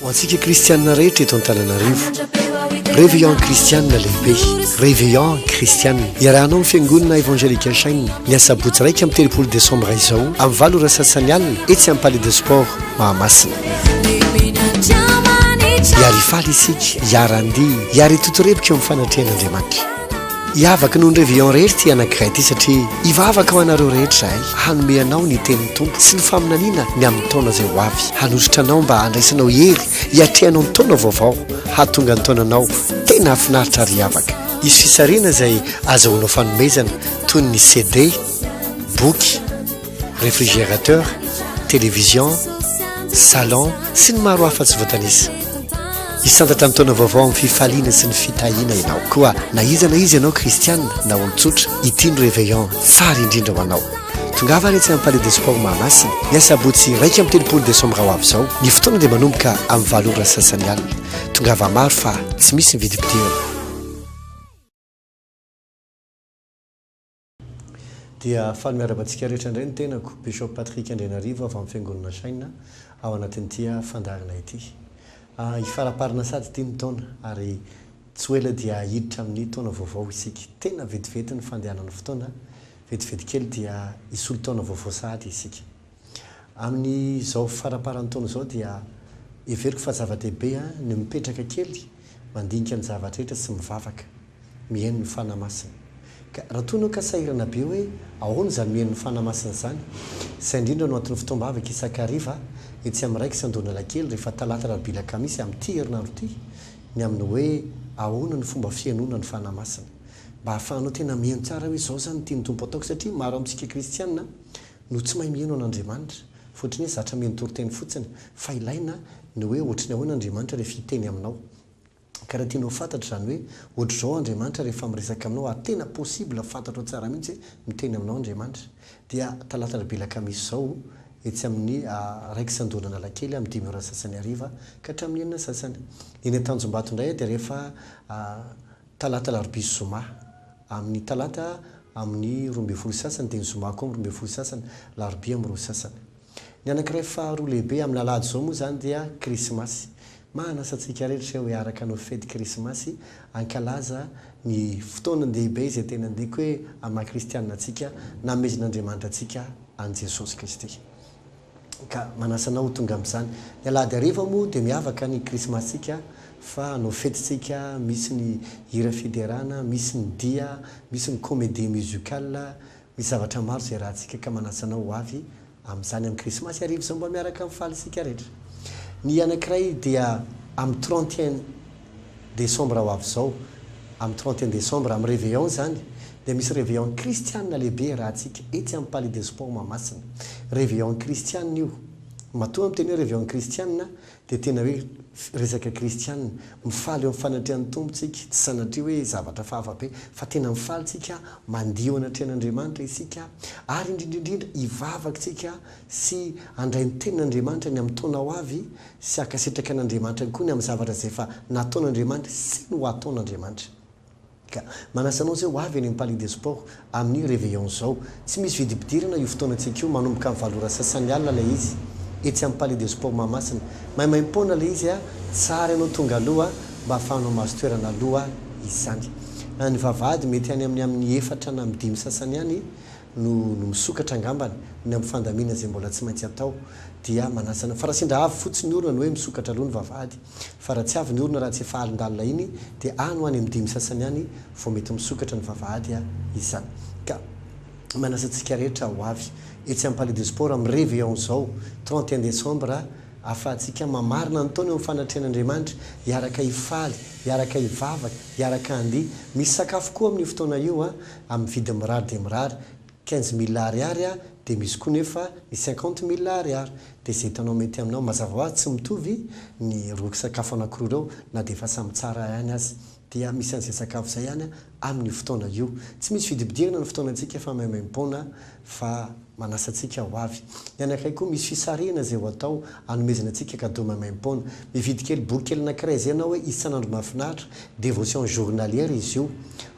Ho antsika kristianina rehetra eto Antananarivo. Réveillon kristianina lehibe. Réveillon kristianina. Iarahanao amin'ny Fiangonana Evangelique Shine ny asabotsy 31 desambra izao amin'ny 8 ora sasany alina etsy amin'ny Palais de Sport Mahamasina. Hiara-hifaly isika, hiara-handihy, hiara-hitotorebika eo amin'ny fanatrehan'Andriamanitra. Hiavaka noho ny Réveillon rehetra ity anankiray ity satria hivavaka ho anareo rehetra izahay, hanome anao ny tenin'ny Tompo sy ny faminaniana ny amin'ny taona izay ho avy, hanositra anao mba handraisanao hery hiatrehanao ny taona vaovao, hahatonga ny taonanao tena hahafinaritra ary hiavaka. Hisy fisarihana izay azahoanao fanomezana toy ny CD, boky, réfrigérateur, télévision, salon sy ny maro hafa tsy voatanisa. Hisantatra ny taona vaovao amin'ny fifaliana sy ny fitahiana ianao. Koa na iza na iza ianao kristiana na olon-tsotra, ity no réveillon tsara indrindra ho anao. Tongava ary etsy amin'ny Palais des Sports Mahamasina, ny asabotsy 31 desambra ho avy izao. Ny fotoana dia manomboka amin'ny 8 ora sasany alina. Tongava maro fa tsy misy ny vidim-pidirana. Dia faly miarahaba antsika rehetra indray ny tenako, Bishop Patrick Andrianarivo avy amin'ny Fiangonana Shine ao anatin'ity fandaharana ity. Hifaraparana sady ity ny taona ary tsy ho ela dia hiditra amin'ny taona vaovao isika. Tena vetivety ny fandehanan'ny fotoana, vetivety kely dia hisolo taona vaovao sahady isika. Amin'izao faraparan'ny taona izao dia heveriko fa zava-dehibe ny mipetraka kely mandinika ny zavatra rehetra sy mivavaka. mihaino ny Fanahy Masina. Ka raha toa ianao ka sahirana be hoe ahoana izany mihaino ny Fanahy Masina izany? Izay indrindra no anton'ny fotoam-bavaka isan-kariva etsy amin'ny Raikes Andohanalakely rehefa Talata Alarobia Alakamisy amin'ity herinandro ity ny amin'ny hoe ahoana ny fomba fihainoana ny Fanahy Masina. Mba hahafahanao tena mihaino tsara hoe izao izany no tian'ny Tompo ataoko satria maro amintsika kristiana no tsy mahay mihaino an'Andriamanitra fa ohatran'ny hoe zatra mihaino toriteny fotsiny fa ilaina ny hoe ohatran'ny ahoana Andriamanitra rehefa hiteny aminao. Ka raha tianao ho fantatra izany hoe ohatr'izao Andriamanitra rehefa miresaka aminao ary tena possible fantatrao tsara mihitsy hoe miteny aminao Andriamanitra dia talata alarobia alakamisy izao etsy amin'ny Rex Andohan'Analakely amin'ny 5 ora sasany hariva ka hatramin'ny enina sasany. Ny eny Antanjombato indray dia rehefa talata alarobia zoma amin'ny talata amin'ny 12 sasany dia ny zoma koa amin'ny 12 sasany, alarobia amin'ny roa sasany. Ny anankiray faharoa lehibe amin'ny alahady izao moa izany dia Krismasy. Manasa antsika rehetra ireo hiaraka hanao fety Krismasy, hankalaza ny fotoanan-dehibe izay tena ndiko hoe amin'ny maha kristianina antsika, nanomezan'Andriamanitra antsika an'i Jesosy Kristy. Ka manasa anao ho tonga amin'izany. Ny alahady hariva moa dia miavaka ny Krismasitsika fa hanao fety tsika, misy ny hira fiderana, misy ny dia, misy ny comédie musicale, Misy zavatra maro izay rahantsika ka manasa anao ho avy amin'izany amin'ny Krismasy hariva izao mba miaraka mifaly isika rehetra. Ny anankiray dia amin'ny 31 décembre ho avy izao, amin'ny 31 décembre amin'ny réveillon izany dia misy réveillon kristianina lehibe iarahantsika etsy amin'ny Palais des Sports Mahamasina. Réveillon kristianina io. Matoa miteny hoe réveillon kristianina Dia tena hoe resaka kristiana, mifaly eo amin'ny fanatrehan'ny Tompo tsika, tsy sanatria hoe zavatra hafahafa be, fa tena mifaly tsika, mandihy eo anatrehan'Andriamanitra isika, ary indrindra indrindra hivavaka tsika sy handray ny tenin'Andriamanitra ny amin'ny taona ho avy sy hankasitraka an'Andriamanitra ihany koa ny amin'ny zavatra izay efa nataon'Andriamanitra sy ny ho ataon'Andriamanitra. Ka manasa anao zay ho avy eny amin'ny Palais des Sports amin'ny Réveillon zao. Tsy misy vidim-pidirana io fotoanantsika io, manomboka amin'ny 8 ora sasany alina ilay izy, etsy amin'ny Palais des Sports Mahamasina. Maimaimpoana ilay izy, tsara ianao tonga aloha mba ahafahanao mahazo toerana aloha izany. Ny vavahady mety any amin'ny amin'ny efatra na amin'ny dimy sasany any no no misokatra angambany, ny amin'ny fandaminana izay mbola tsy maintsy atao dia manasa anao. Fa raha sendra avy fotsiny ny orana ny hoe misokatra aloha ny vavahady. Fa raha tsy avy ny orona raha tsy efa alindalina iny dia any ho any amin'ny dimy sasany any vao mety misokatra ny vavahady izany. Ka manasa antsika rehetra ho avy etsy amin'ny Palais de Sport amin'ny Réveillon izao 31 décembre ahafahantsika mamarina ny taona eo amin'ny fanatrehan'Andriamanitra, hiaraka hifaly, hiaraka hivavaka, hiaraka handihy. Misy sakafo koa amin'io fotoana io amin'ny vidiny mirary dia mirary. 15 mille ariary dia misy koa nefa ny 50 mille ariary dia izay hitanao mety aminao, mazava ho azy tsy mitovy ny roa sakafo anakiroa ireo na dia efa samy tsara ihany aza dia misy an'izay sakafo izay ihany amin'io fotoana io, tsy misy vidibidirana ny fotoanantsika fa maimaimpoana fa manasa antsika ho avy. Ny anankiray koa misy fisarihana izay ho atao hanomezana antsika cadeau maimaimpoana. Mividy kely boky kely anankiray izay ianao hoe isan'andro mahafinaritra, dévotion journalière izy io.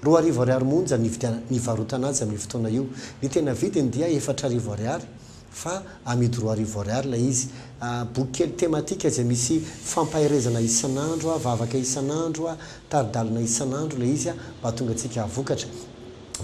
2000 ariary monja ny nividianana nivarotana azy amin'io fotoana io. Ny tena vidiny dia 4000 ariary. Fa amidy 2000 ariary ilay izy. Boky kely tematika izay misy fampaherezana isan'andro, vavaka isan'andro, tari-dalana isan'andro ilay izy mba hahatonga antsika hahavokatra.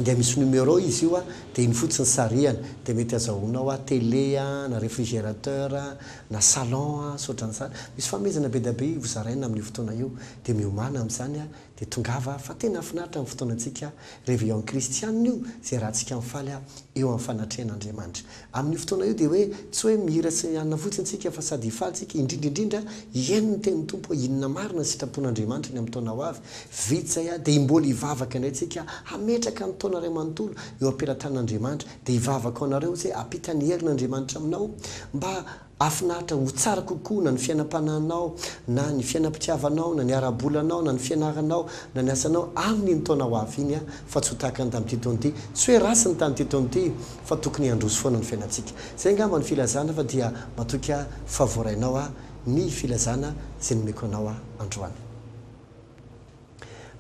Dia misy numéro izy io dia iny fotsiny sarihana dia mety azahoanao télé na réfrigérateur na salon sy ohatran'izany. Misy fanomezana be dia be hozaraina amin'io fotoana io dia miomàna amin'izany dia tongava fa tena hahafinaritra ny fotoanantsika Réveillon kristianina io izay rahantsika mifaly eo amin'ny fanatrehan'Andriamanitra. Amin'io fotoana io dia hoe tsy hoe mihira sy hanina fotsiny isika fa sady hifaly isika indrindra indrindra hihaino ny tenin'ny Tompo hoe inona marina ny sitrapon'Andriamanitra ny amin'ny taona ho avy. Vita izay dia mbola hivavaka indray isika hametraka ny taona iray manontolo eo am-pelatanan'Andriamanitra dia hivavaka ho anareo izay hampita ny herin'Andriamanitra aminao mba Hahafinaritra ho tsara kokoa na ny fiainam-panahinao, na ny fiainam-pitiavanao, na ny ara-bolanao, na ny fianaranao, na ny asanao amin'iny taona ho avy iny fa tsy ho tahaka ny tamin'ity taona ity. Tsy hoe ratsy ny tamin'ity taona ity fa tokony handroso foana ny fiainantsika. Izay angamba no filazana fa dia matoky aho fa voarainao ny filazana izay nomeko anao androany.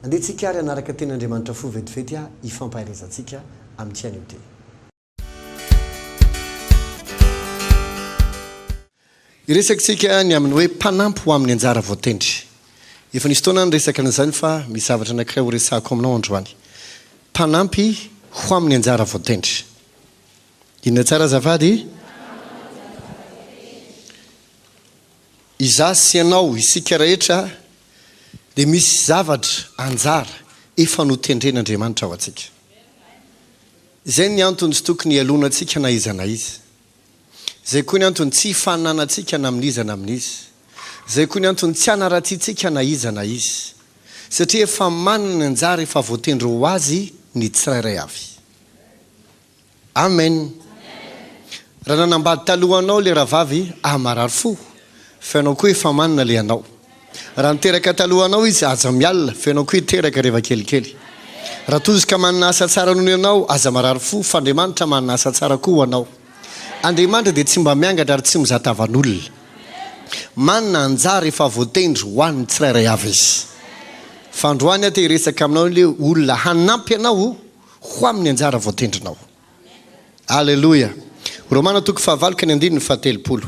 Andeha tsika ary hanaraka tenin'Andriamanitra fo vetivety hifampaherezantsika amin'ity anio ity. Hiresaka ny amin'ny hoe mpanampy ho amin'ny anjara voatendry. Efa nisy fotoana aho niresaka an'izany fa misy zavatra anankiray horesahako aminao androany. Mpanampy ho amin'ny anjara voatendry. Inona tsara azafady? Izaho sy ianao, isika rehetra dia misy zavatra, anjara, efa notendren'Andriamanitra ho antsika. Izay ny antony tsy tokony hialonantsika na iza na iza. Izay koa ny antony tsy hifaninanantsika na amin'iza na amin'iza. Izay koa ny antony tsy hanaratsiantsika na iza na iza. Satria efa manana ny anjara efa voatendry ho azy ny tsirairay avy. Amen. Raha nanambady talohanao le rahavavy ah marary fo fa ianao koa efa manana le anao. Raha niteraka talohanao izy aza mialona fa ianao koa hiteraka rehefa kelikely. Raha toa izy ka manana asa tsara noho ny anao aza marary fo fa Andriamanitra manana asa tsara koa ho anao. Andriamanitra dia tsy mba miangatra ary tsy mizaha tavan'olona. Manana anjara efa voatendry ho an'ny tsirairay avy izy. Fa androany aho te hiresaka aminao le olona hanampy anao ho amin'ny anjara voatendrinao. Aleloia! Romana toko fahavalo ka ny andininy fahatelopolo.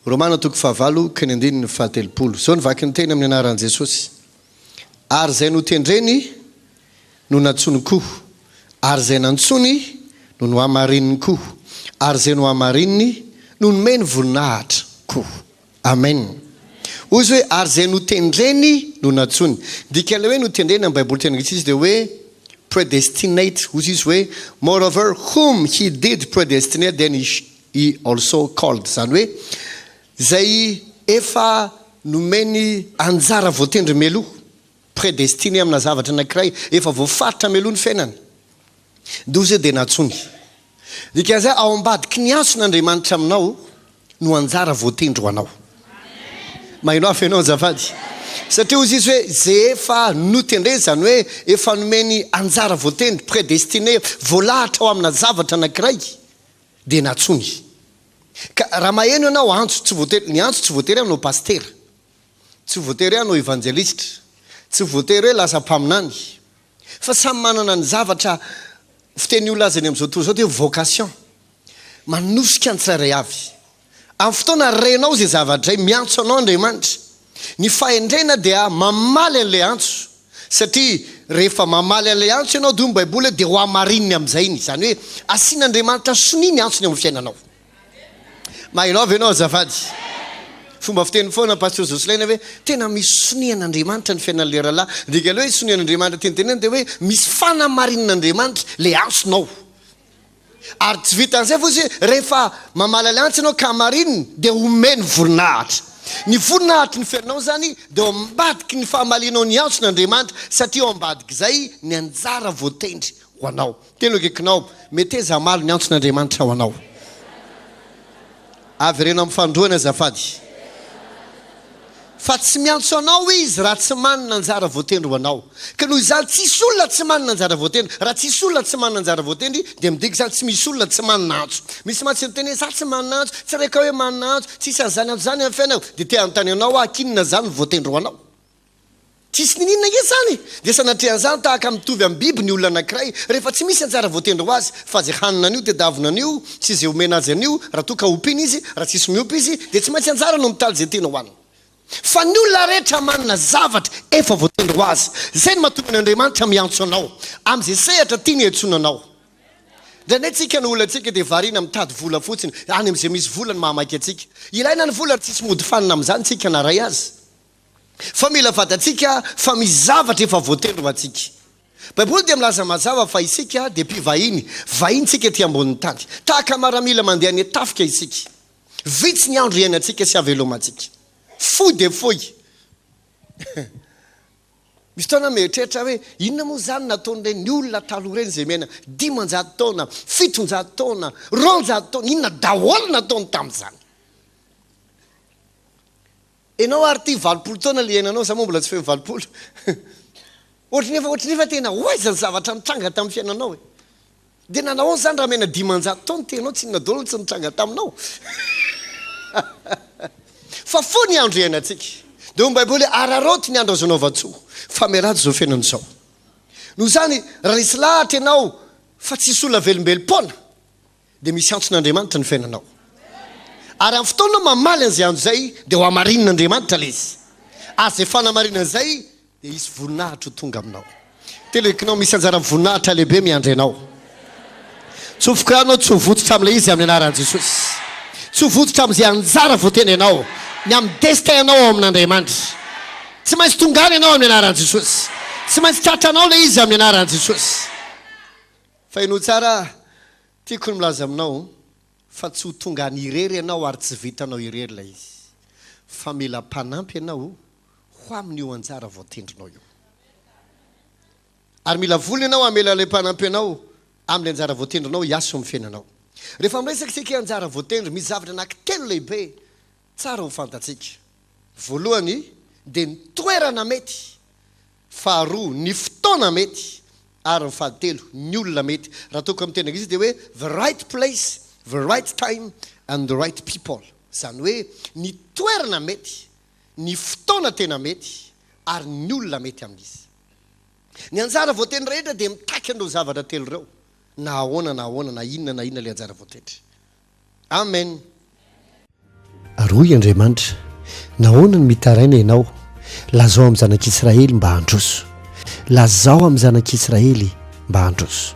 Romana toko fahavalo ka ny andininy fahatelopolo. Izao ny vaky ny teny amin'ny anaran'i Jesosy. Ary izay notendreny no nantsoiny koa, ary izay nantsoiny no nohamarininy koa, ary izay nohamarininy no nomeny voninahitra koa. Amen. Hoy izy hoe, ary izay notendreny no nantsoiny. Ny dikan'ilay hoe notendreny amin'ny Baiboly teny anglisy dia hoe predestinate. Hoy izy hoe, moreover whom he did predestinate then he also called. Izany hoe, izay efa nomeny anjara voatendry mialoha, predestiné amina zavatra anankiray, efa voafaritra mialoha ny fiainany. Dia hoy izy hoe dia nantsoiny. Dikan'izay ao ambadiky ny antson'Andriamanitra aminao no anjara voatendry ho anao. Maheno hafa ianao azafady. Satria hoy izy hoe ze efa notendreny izany hoe efa nomeny anjara voatendry, prédestiné, voalahatra ao amina zavatra anankiray dia nantsoiny. Ka raha maheno ianao antso, tsy voatery, ny antso tsy voatery hanao pasitera, tsy voatery hanao evanjelistra, tsy voatery hoe lasa mpaminany, Fa samy manana ny zavatra fiteny olona azy eny amin'izao tontolo izao dia hoe vocation. Manosika ny tsirairay avy. Amin'ny fotoana renao izay zavatra izay, miantso anao Andriamanitra. Ny fahendrena dia mamaly an'ilay antso. Satria rehefa mamaly an'ilay antso ianao dia hoy ny Baiboly hoe dia ho hamarininy amin'izay iny. Izany hoe asian'Andriamanitra sonia ny antsony ao amin'ny fiainanao. Maheno avy ianao azafady. Fomba fiteny foana Pasteur Jocelyn hoe tena misy sonian'Andriamanitra ny fiainan'ilay rahalahy. Ny dikan'ilay hoe sonian'Andriamanitra tenitenena dia hoe misy fanamarinan'Andriamanitra ilay antsonao. Ary tsy vitan'izay fa izy hoe rehefa mamaly ilay antso ianao ka hamarininy dia omeny voninahitra. Ny voninahitry ny fiainanao izany dia ao ambadiky ny fahamalianao ny antson'Andriamanitra satria ao ambadik'izay ny anjara voatendry ho anao. Telo akaikinao, meteza hamaly ny antson'Andriamanitra ho anao. Avereno amin'ny fanindroany azafady. Fa tsy miantso anao Izy raha tsy manana anjara voatendry ho anao. Ka noho izany tsisy olona tsy manana anjara voatendry. Raha tsisy olona tsy manana anjara voatendry dia midika izany tsy misy olona tsy manana antso. Misy mantsy miteny hoe za tsy manana antso, tsy reko hoe manana antso, tsisy an'izany antso izany amin'ny fiainako. Dia te hanontany anao aho, k'inona izany no voatendry ho anao? Tsisy niniana ange izany e! Dia sanatria an'izany tahaka mitovy amin'ny biby ny olona anankiray rehefa tsy misy anjara voatendry ho azy fa izay hanina an'io tedavina an'io sy izay omena azy an'io raha toa ka ompiana izy, raha tsisy miompy izy dia tsy maintsy anjara no mitaly izay tiana hohanina. Fa ny olona rehetra manana zavatra efa voatendry ho azy. Izay no mahatonga an' Andriamanitra miantso anao amin'izay sehatra tiany hiantsoana anao. Indraindray tsika no olantsika dia variana mitady vola fotsiny, any amin'izay misy vola no mahamaika antsika. Ilaina ny vola ary tsisy mody fanina amin'izany tsika na ray aza. Fa mila fantatsika fa misy zavatra efa voatendry ho antsika. Baiboly dia milaza mazava fa isika dia mpivahiny, vahiny tsika ety ambonin'ny tany. Tahaka maramila mandeha any an-tafika isika. Vitsy ny andro iainantsika sy havelomantsika. Fohy dia fohy. Misy fotoana aho mieritreritra hoe inona moa izany nataon'ireny olona taloha ireny izay miaina 500 taona, 700 taona, 200 taona, inona daholo nataony tamin'izany? Enao ary ty 80 taona le iainanao, za moa mbola tsy feno 80. Ohatry ny efa ohatry ny efa tena ho aiza ny zavatra nitranga tamin'ny fiainanao e? Dia nanahoana izany raha miaina 500 taona ty ianao, tsy inona daholo no tsy nitranga taminao? Fa fohy ny andro iainantsika. Dia hoy ny Baiboly hoe araraoty ny andro azo anaovan-tsoa, fa miharatsy izao fiainana izao. Noho izany, raha resy lahatra ianao fa tsisy olona velombelom-poana, dia misy antson'Andriamanitra ny fiainanao. Ary amin'ny fotoana mamaly an'izay antso izay, dia ho hamarinin'Andriamanitra ilay izy. Ary izay fanamarinana izay, dia hisy voninahitra ho tonga aminao. Telekinao, misy anjara voninahitra lehibe miandry anao. Tsofiko rano aho, tsy ho votsotra amin'ilay izy amin'ny anaran'i Jesosy. Tsy ho votsotra amin'izay anjara voatendry anao, ny amin'ny destin anao ao amin'Andriamanitra. Tsy maintsy tonga any ianao amin'ny anaran'i Jesosy. Tsy maintsy tratranao ilay izy amin'ny anaran'i Jesosy. Fa henoy tsara, tiako ny milaza aminao fa tsy ho tonga any irery ianao ary tsy vitanao irery ilay izy. Fa mila mpanampy ianao ho amin'io anjara voatendrinao io. Ary mila vola ianao hamela ilay mpanampy anao amin'ilay anjara voatendrinao hiasa eo amin'ny fiainanao. Rehefa miresaka isika hoe anjara voatendry, misy zavatra anankitelo lehibe tsara ho fantatsika. Voalohany dia ny toerana mety. Faharoa, ny fotoana mety. Ary ny fahatelo, ny olona mety. Raha ataoko amin'ny teny anglisy dia hoe the right place, the right time and the right people. Izany hoe ny toerana mety, ny fotoana tena mety ary ny olona mety amin'izy. Ny anjara voatendry rehetra dia mitaky an'ireo zavatra telo ireo, na ahoana na ahoana, na inona na inona ilay anjara voatendry. Amen. Ary hoy Andriamanitra, Nahoana no mitaraina ianao? Lazao amin'ny zanak'Israely mba handroso. Lazao amin'ny zanak'Israely mba handroso.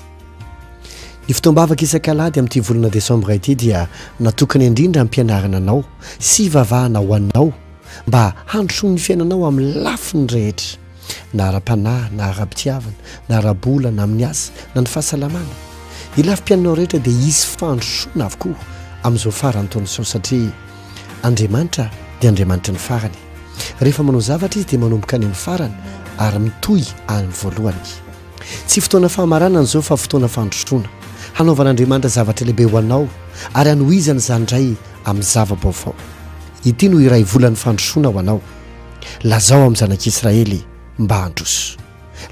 Ny fotoam-bavaka isak'alahady amin'ity volana desambra ity dia natokana indrindra hampianarana anao sy hivavahana ho anao mba handrosoan'ny fiainanao amin'ny lafiny rehetra, na ara-panahy, na ara-pitiavana, na ara-bola, na amin'ny asa, na ny fahasalamana. Ny lafim-piainanao rehetra dia hisy fandrosoana avokoa amin'izao faran'ny taona izao satria Andriamanitra dia Andriamanitry ny farany. Rehefa manao zavatra Izy dia manomboka any amin'ny farany ary mitohy any amin'ny voalohany. Tsy fotoana fahamaranana izao fa fotoana fandrosoana. Hanaovan'Andriamanitra zavatra lehibe ho anao ary hanohizana izany indray amin'ny zava-baovao. Ity no iray volan'ny fandrosoana ho anao. Lazao amin'ny zanak'Israely mba handroso.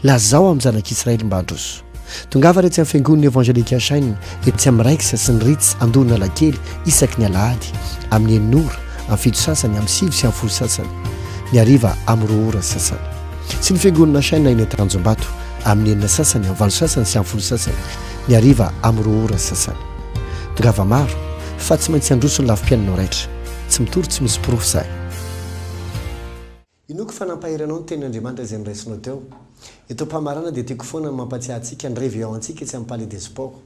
Lazao amin'ny zanak'Israely mba handroso. Tongava ary etsy amin'ny Fiangonana Evangelika Shine, etsy amin'ny Rex sy ny Ritz Andohan'Analakely isaky ny alahady, amin'ny enina ora, amin'ny fito sasany, amin'ny sivy sy amin'ny folo sasany, ny hariva amin'ny roa ora sasany. Sy ny Fiangonana Shine eny Antanjombato, amin'ny enina sasany, amin'ny valo sasany sy amin'ny folo sasany, ny hariva amin'ny roa ora sasany. Tongava maro, fa tsy maintsy handroso ny lafim-piainanao raitra. Tsy mitory tsy misy porofo izahay. Inoako fa nampahery anao ny tenin'Andriamanitra izay noraisinao teo. Eto am-pamaranana dia tiako foana ny mampatsiahy antsika ny réveillon antsika etsy amin'ny Palais des Sports.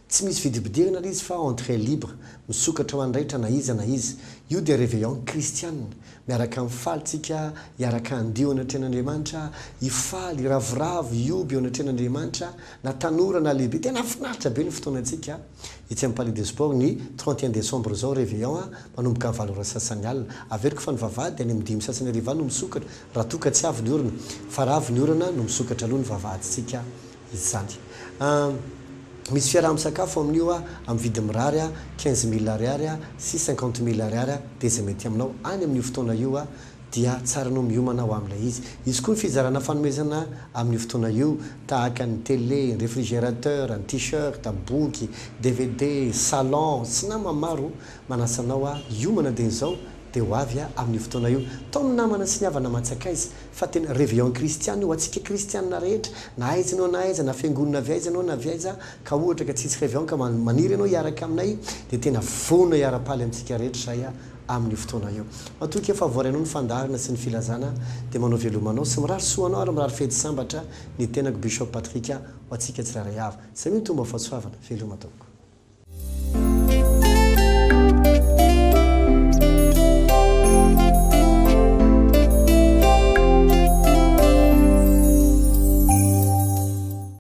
Tsy misy vidim-pidirana ilay izy fa entrée libre, misokatra ho an'ny rehetra na iza na iza. Io dia réveillon kristiana. Miaraka mifaly tsika, hiaraka handihy eo anatrehan'Andriamanitra, hifaly, hiravoravo, hihoby eo anatrehan'Andriamanitra, na tanora na lehibe. Tena finaritra be ny fotoanantsika. Etsy amin'ny Palais des Sports ny 31 décembre izao réveillon a, manomboka amin'ny valo ora sasany alina. Averiko fa ny vavahady dia any amin'ny dimy sasany hariva any no misokatra raha toa ka tsy avy ny orana, fa raha avy ny orana no misokatra aloha ny vavahadintsika izany. Misy fiaraha-misakafo amin'io a, amin'ny vidiny mirary a, quinze mille ariary a, sy cinquante mille ariary a, dia izay mety aminao any amin'io fotoana io a, dia tsara anao miomana ho amin'ilay izy. Hisy koa ny fizarana fanomezana amin'io fotoana io, tahaka ny télé, ny réfrigérateur, ny t-shirt, boky, dvd, salon, sy nama maro. Manasa anao aho hiomana dia izao. dia ho avy amin'io fotoana io. Taomy ny namana sy ny havana aman-tsakaiza fa tena réveillon kristiana io ho antsika kristiana rehetra na aiza ianao na aiza na fiangonana avy aiza ianao na avy aiza ka ohatra ka tsisy réveillon ka maniry ianao hiaraka aminay dia tena vonona hiara-paly amintsika rehetra izahay amin'io fotoana io. Matoky aho fa voarainao ny fandaharana sy ny filazana dia manao veloma anao sy mirary soa anao ary mirary fety sambatra ny tenako Bishop Patrick ho antsika tsirairay avy. Samia mitombo amin'ny fahasoavana. Veloma tompoko.